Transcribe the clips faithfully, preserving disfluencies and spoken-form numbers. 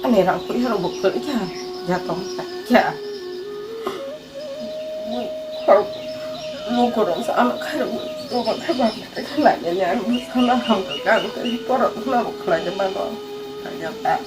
Ani rang puisa rok bo kwrwi kha, ya tong kha. Lukurok sa ano khairok bo tong kha ba kha lai ne ani bwsano ham kha ang tei borok no bo khlai de bago. Kha ya ta.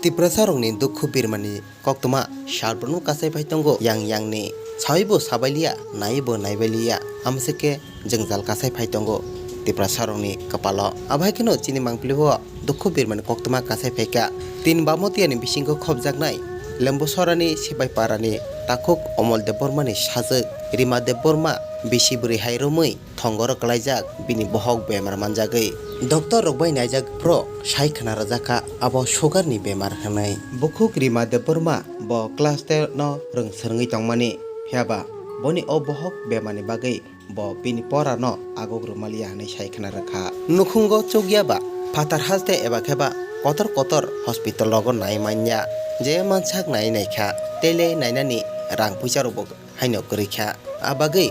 Tiprasa rokni dukhu birmani koktwma sal bono kasai phai tongo yang yang ni. Sawi bo sabai liya, nai bo naibai liya. Amsike jwngjal kasai phai tongo Tiprasa rokni kwpalo. Abo hai kheno chini mangpili o dukhu birmani koktwma kasai phaikha. Tin Bamotiyani bisingo khopjaknai Lembusorani Sipaipara ni takhuk Omol Debbarma ni sajwk Rima Debbarma bisi bwrwi hai romwi thongoro kwlaijak bini bohok bemar manjagwi. Doctor rok bai naijak phro sai khna rwjakha abo sugar ni bemar hwnwi. Bukhuk Rima Debbarma bo class ten no rwng swrwngwi tongmani, phiyaba boni o bohok bemar ni bagwi bo bini pora no aguk rwmaliya hwnwi sai khna rwkha. Nukhungo chukya ba phatar haste eba khe ba kotor kotor hospital rogo nai manya, je mansak nai naikha tei le nainani rang puisa rok bo haino kwrwi kha. A bagwi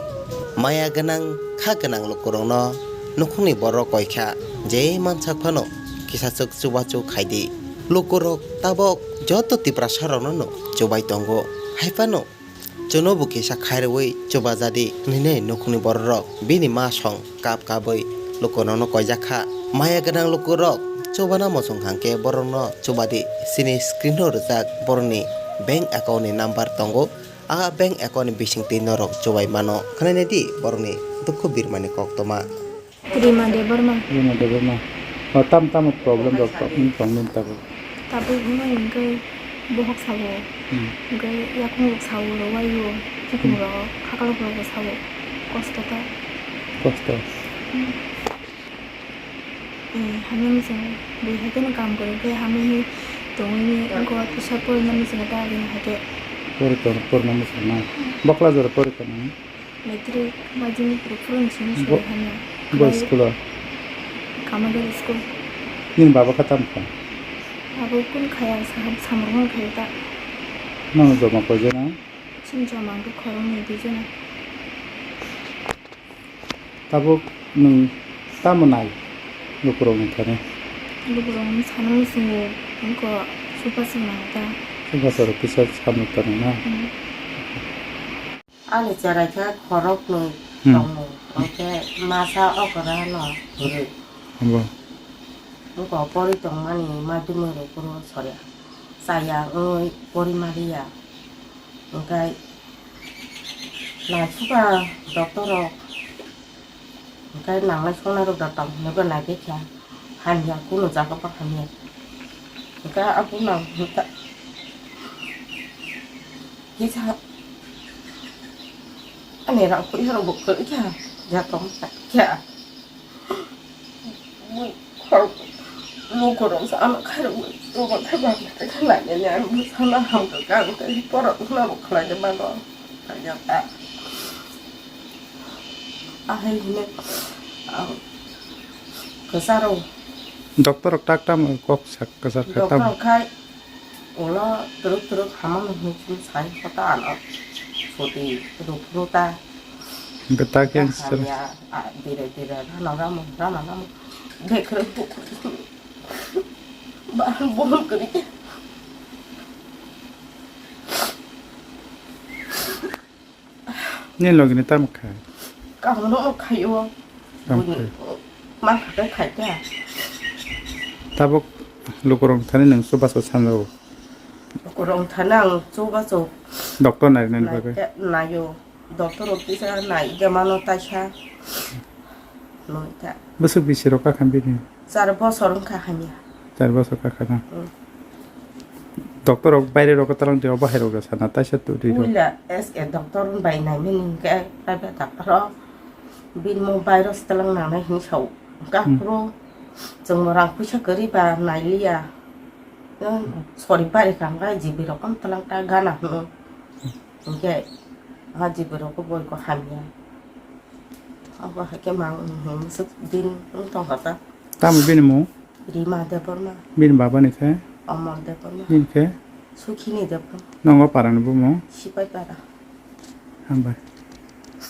maya gwnang kha gwnang lukurokno nukhungni borok koi kha, je mansak phano kisa chwk chubachu khai di. Lukurok tabok joto Tiprasa rokno no chubai tongo, hai phano chwngno bo kisa khairwi chuba jadi hwnwi nukhungni bororok bini ma song kap kabwi lukurokno koijak kha. Maya gwnang lukurok chubana muchung hwnkhe borokno chubadi, chini screen o rijak borokni bank account ni number tongo, a bank account ni bisingtwi norok chubai mano. Khwnai nai di borokni dukhu birmani koktwma. Rima Debbarma. Rima Debbarma. O, tam tamo problem rok to, hmm, tong nini tabuk? Tabuk wngwi hwnkhe bohok sabo. Hmm. Hwnkhe yakung rok sabo, rwbaio, yakung rok, khaklok rok bo sabo. Kosto ta. Kosto. Hmm. Eh, hamya mwchang bui hai kheno kam kwrwi khe hamya hi tongwi wngkha, kisa porina mwchang ta aboni hai khe. Pori tong, porina mwchang na. Bokla jora pori tong. Matric majini puro phuruni simi bo-, sori hanya. Bo school o? Kamadar school. Nini baba kha tamo kha? Abo kun khaya, saham samrong khaya ta. Nang joma koi jana? Chini joma ang khoroknwi dui jona. Tabuk nwng tamo nai lukurokni thani? Lukurokni sana muchungo wngkha, supa se nang ta. Supa se rok kisa samung tango na? Hmm. Ani cherai khe khoroknwi hmm tongo, hwnkhe masa okra no kwrwi. Abo. Wngkha pori tongmani madhyamik rok phuru sorya, chaya wngwi pori maliya, hwnkhe naisukha doctor rok. Hwnkhe nangnai songnai rok da tamo hinwi bo naikhe kha hamya, kunu jaga bo hamya. Hwnkhe abo nang hwnkha kisa ani rang puisa rok bo kwrwi kha, ya tong kha. Bui khorok lukurok sa ano khairok bui tongma khe bang khe lainani ani bwsano hamkha kang tei borok no bo khlai de mano. Kaya ta. Ahai hine, ah, kwcharo. Doctor rok tak tamo kok sak kwchar kha tamo? Doctor khai ulo twrwk twrwk hamano hinwi sai kota ano. Soti rukru ta. Hwnkhe tak yang hamya, ah, dire dire rano ramo, rano ramo. Bekrek bukrek. Bahal bohol kwrwi. Ni logini tamo khai? Kaham no khai o. Tamo khai. Ma khai khai ta. Tabuk lukurok thani nang chubachu sanjao. Lukurok thani ang chubachu. Doctor nai nani bagwi. Nayo. Doctor rok kisa nai de mano taisa. Noi ta. Bwswk bisi rok kakha bini? Char bosor wngkha hamya. Char bosor kakha na? Hmm. Doctor rok baire rok talang tei bahai rok sana taisa turi rok. Puila S A doctor bai naimani hwnkhe private doctor o bini mo virus talang nangnai hinwi sao. Hwnkhe hmm aphuru chwngno rang puisa kwrwi ba nailiya. Hmm. Sori bari kha hwnkhe G B rok talang ta gana hwno. Hwnkhe ha G B rok bo boiko hamya. Abo hai khe mang, hmm, swk din wng tongkha ta. Tamo bini mung? Rima Debbarma. Bini baba ni khe? Omol Debbarma. Bini khe? Sukhini Debbarma. Nongo para ni bumung? Sipaipara. Hambai.